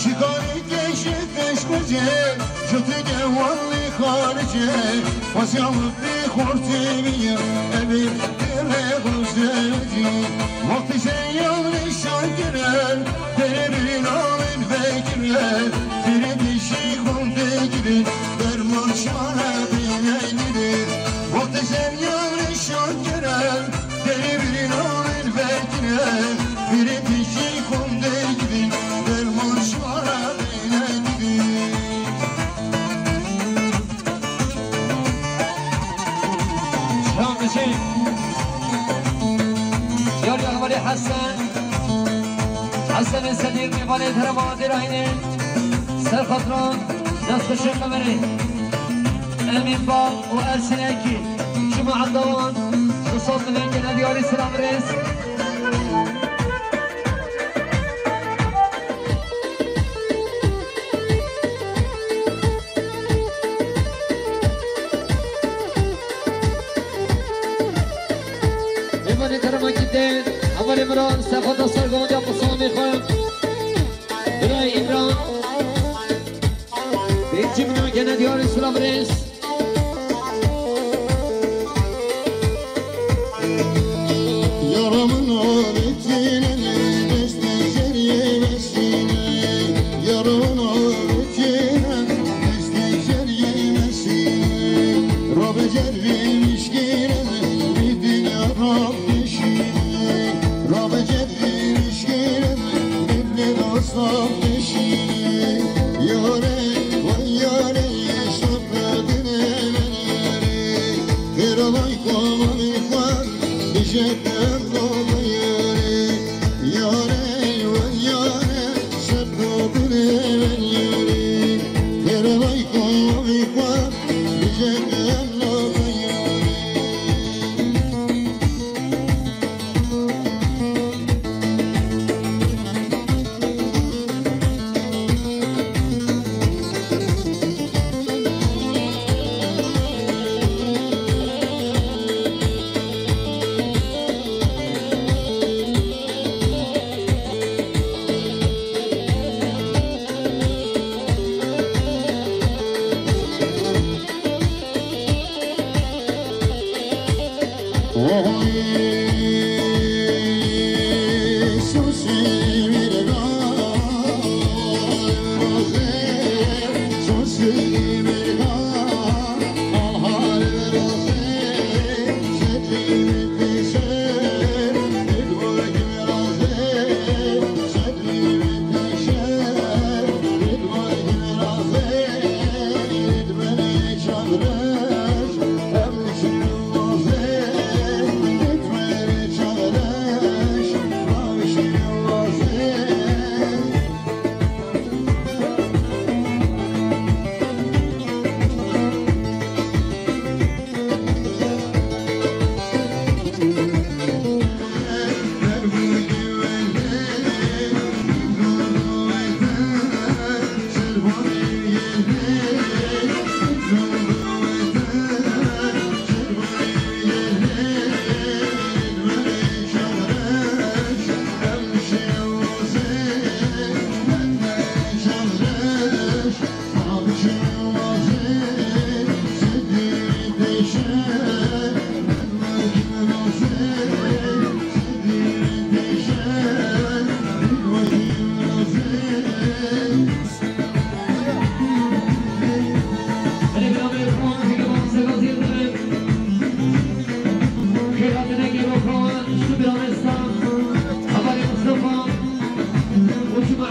Şikayet yeşil kış kışı, şu teke vallahi karıcı, başarıp Xortî bîya evê dêrê xozerî. Wextî sen yanlış şakiren, dere bir nalin vekire. Dere dişi xonde gidin, derman şare bine gidin. Wextî sen yanlış şakiren, dere bir nalin vekire. Dere dişi xonde gidin, derman şare bine gidin. Şan biçî. Yar yar Valî Hesen. Hesenê Sedîr, mêvanê terema Dêrayînê. Ser xatira destxweşê Qemerê. Emîn Bal û Ersin Ekî. Şima Evdawan, du sed milyon gene diyarî selam rêz. Mêvanê kerema gîtê, hevalê min re, sefata ser gonda pisamê xwe. Birayê Îmran. Pêncî milyon gene diyarî silav rêz. Yaramın aletine, destî şerî mesîne. Yaramın aletine, destî şerî mesîne. Rabe cerrî mişkîne, bir dünya Rab deşîne. Rabe cerrî mişkîne, bir dünya Rab deşîne. Yare, vay yare, şapradine, vay yare. Tera vay, vay, vay, vay.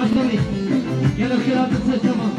Abdullah. Gel, xêr hatin ser çavan.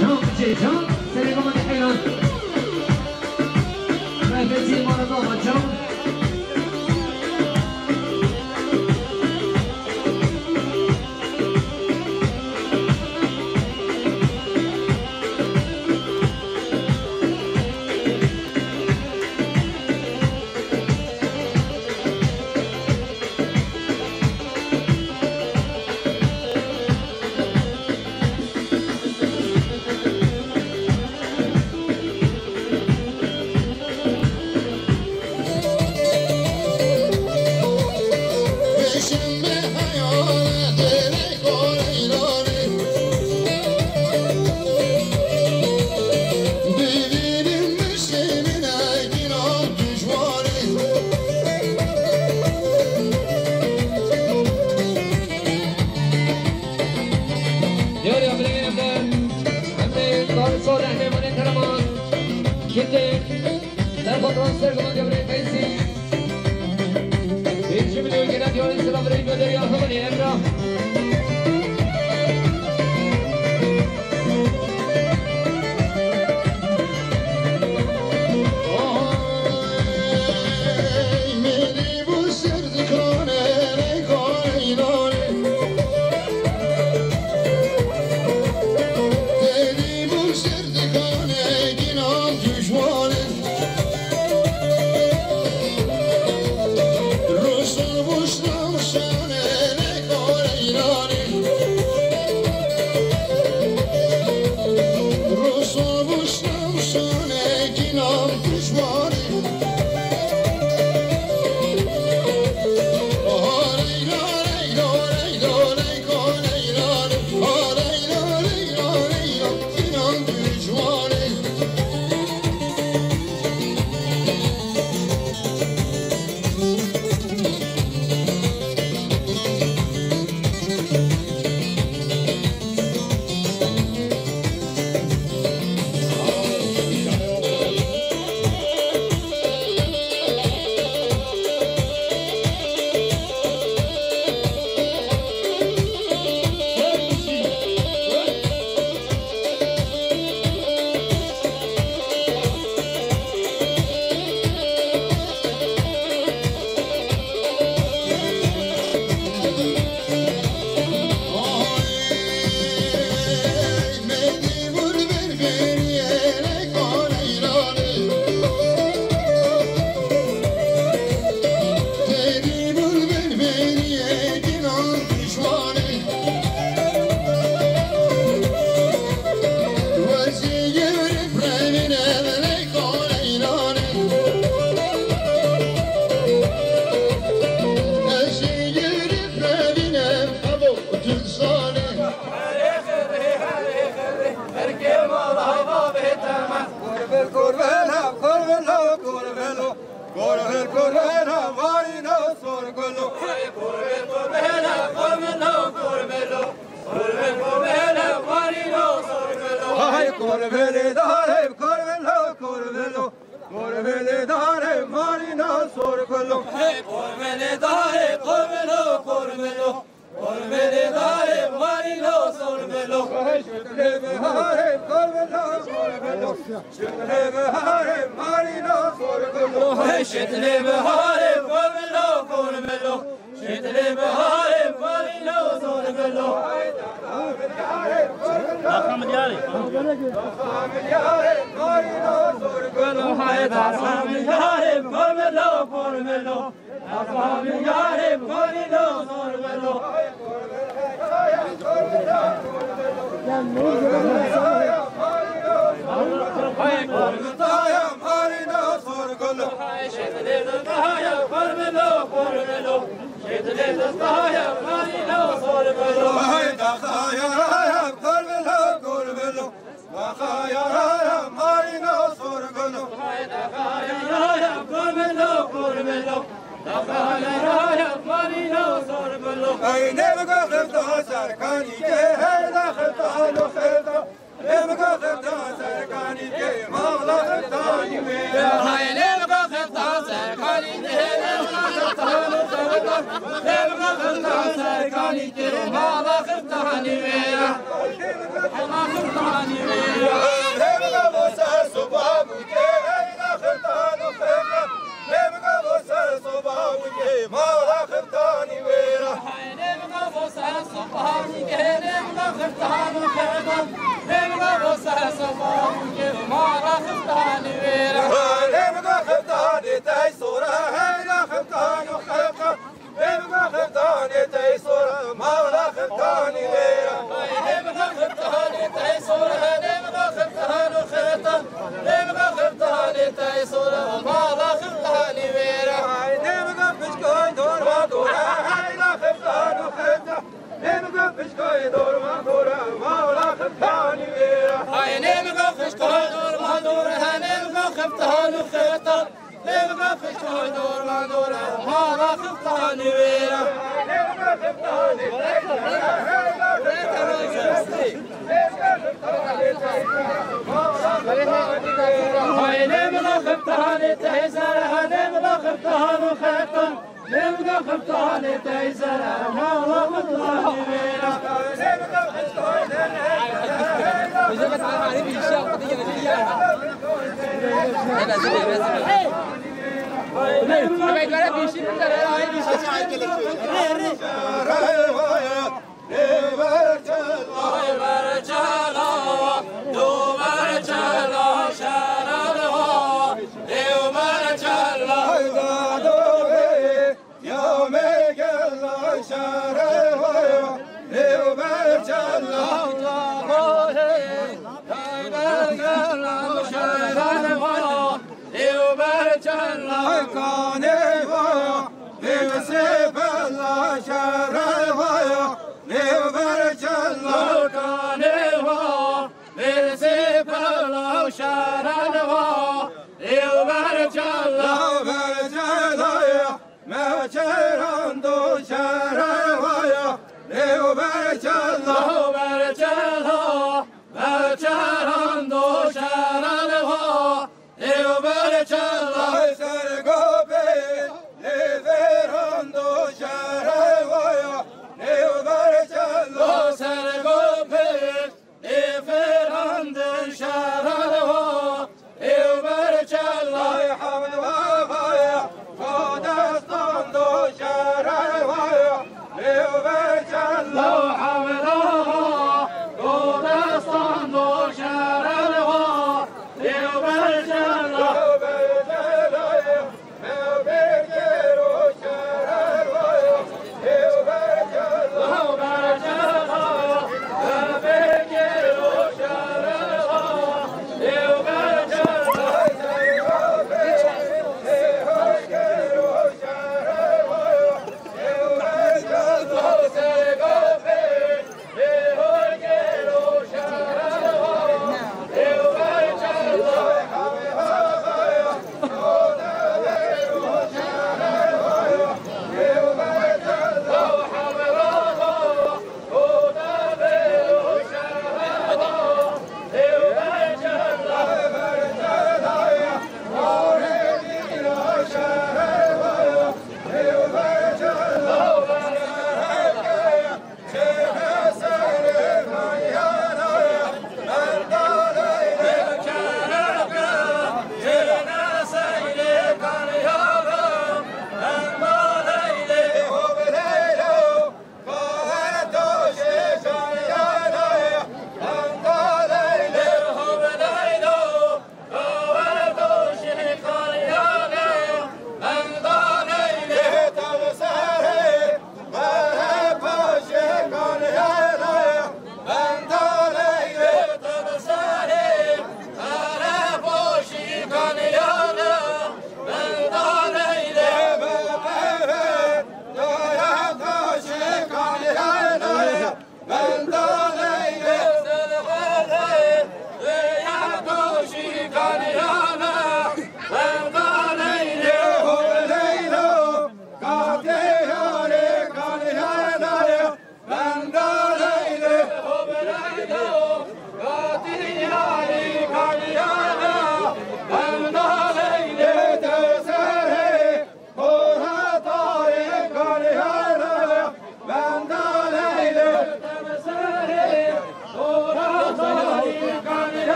Can, cê can, serê gama de heyran. Mehmetî Maradona can. Diyar ya, bilin, em de, em de, Salih Mehmanê Karaman, şimdi, Serhat Transfer, Gama Gevrê Feyzi. Pêncî milyon gene diyarê sila birê Goderî ya Hevalê Emrah. Ey ne bika xifta serkanî ke, hey da xifta lo xifta. Ne bika xifta serkanî ke, mala xiftanî wê. Hay ne bika xifta serkanî ke, ne bika xifta lo xifta. Ne bika xifta serkanî ke, mala xiftanî wê. Mala xiftanî wê. Ne bika bo ser soba bû ke, hey da xifta lo xifta. Ne bika bo ser soba bû ke, mala xiftanî wê. Hay ne bika bo ser soba bû ke, ne bika xifta lo xifta. Ne bika bo ser soba bû ke, mala xiftanî wê. Hay ne bika xiftanî tey sora, hey da xifta lo xifta. Lê bika xiftanê tey sora, mala xiftanî wê ya. Lê bika xiftanê tey sora, lê bika xiftan û xiftan. Lê bika xiftanê tey sora, mala xiftanî wê ya. Lê bika pişkoy dorma dora, hey la xiftan û xiftan. Lê bika pişkoy dorma dora, mala xiftanî wê ya. Ay lê bika pişkoy dorma dora, lê bika xiftan û xiftan. Lê bika xiftan dorma dora, mala xiftanî wê ya. Hay lê bika xiftanê tey sora, lê bika xiftan û xiftan. Lê bika xiftanê tey sora, mala xiftanî wê ya. Ya me gela şere waya, lê ber çela waya, lê ber çela kanê waya, lê se bela şere waya, lê ber çela kanê waya, lê se bela şere waya, lê ber çela, ber çela ya. Meçeran do şere waya, lê ber çela, ber çela. Meçeran do şere wa, lê ber çela. Sergopê, lê veran do şere waya, lê ber çela.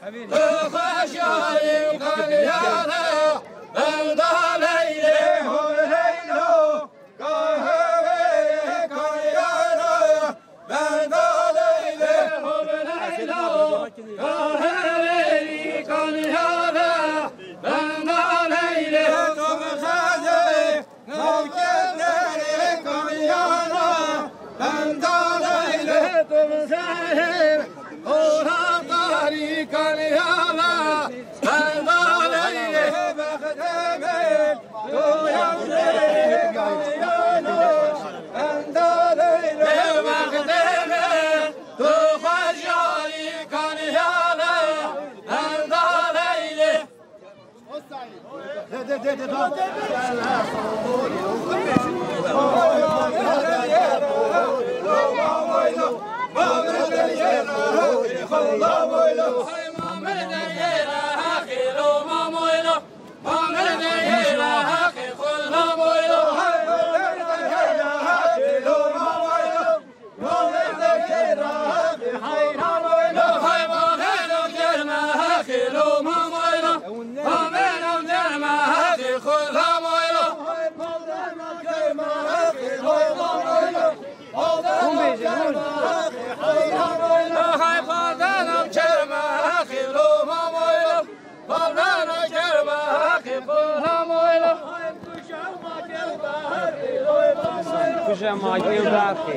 Tu xweşiyarî qeliyana, benda Leylê ho Leylo, kahve qeliyana, benda Leylê ho Leylo, kahve qeliyana, benda Leylê ho Leylo. Navketerê kaniyana, benda Leylê tu bizehir, ora tarî kaniyana, benda Leylê bextê min, tu yewzerê kaniyana, benda Leylê bextê min, tu xweşiyarî kaniyana, benda Leylê. Kuje ma kêu berxê.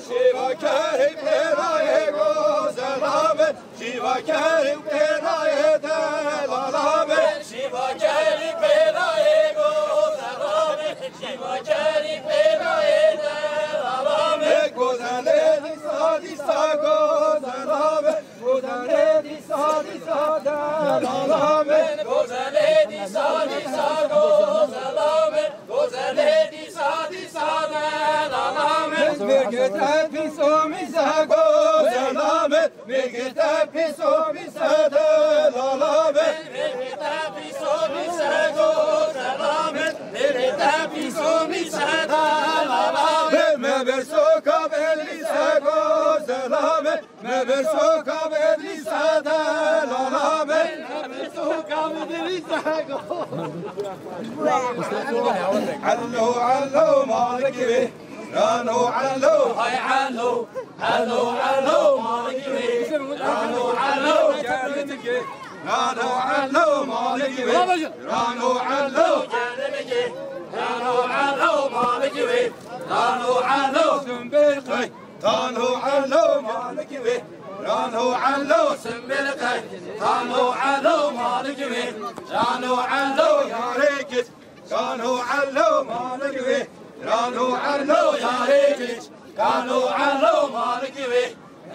Şîvakerî pêrayê gozelame, şîvakerî pêrayê delala me. Şîvakerî pêrayê gozelame, şîvakerî pêrayê delala me. Gozelê dîsa dîsa gozelame. Gozelê dîsa dîsa delala me. Gozelê dîsa dîsa gozelame. Gozelê dîsa dîsa delala me. Mirgite pîso mîse gozelame. Mirgite pîso mîse delala me. Mirgite pîso mîse gozelame. Mirgite pîso mîse delala me. Me bir soka belîse gozelame. Me bir soka bedrî sade lala me. Me bir soka bedrî sade. Elo, elo, malik wê. Rano, elo. Hay, elo. Elo, elo, malik wê. Rano, elo. Rano, elo, malik wê. Rano, elo. Rano, elo, malik wê. Rano, elo. Sümbül kay. Tano elo malik wê, rano elo simbil qey. Tano elo malik wê, rano elo yarê kiç. Tano elo malik wê, rano elo yarê kiç. Tano elo malik wê,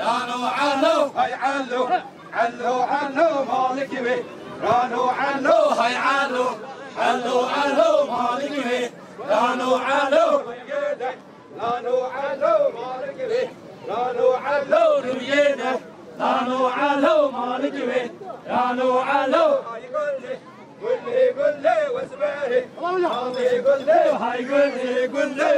rano elo hay elo. Elo elo malik wê, rano elo hay elo. Elo elo malik wê, rano elo. Lano elo malik wê, lano elo rûyê de. Lano elo malik wê, lano elo. Hay gullê, gullê, gullê wesberê. Hay gullê, hay gullê, gullê.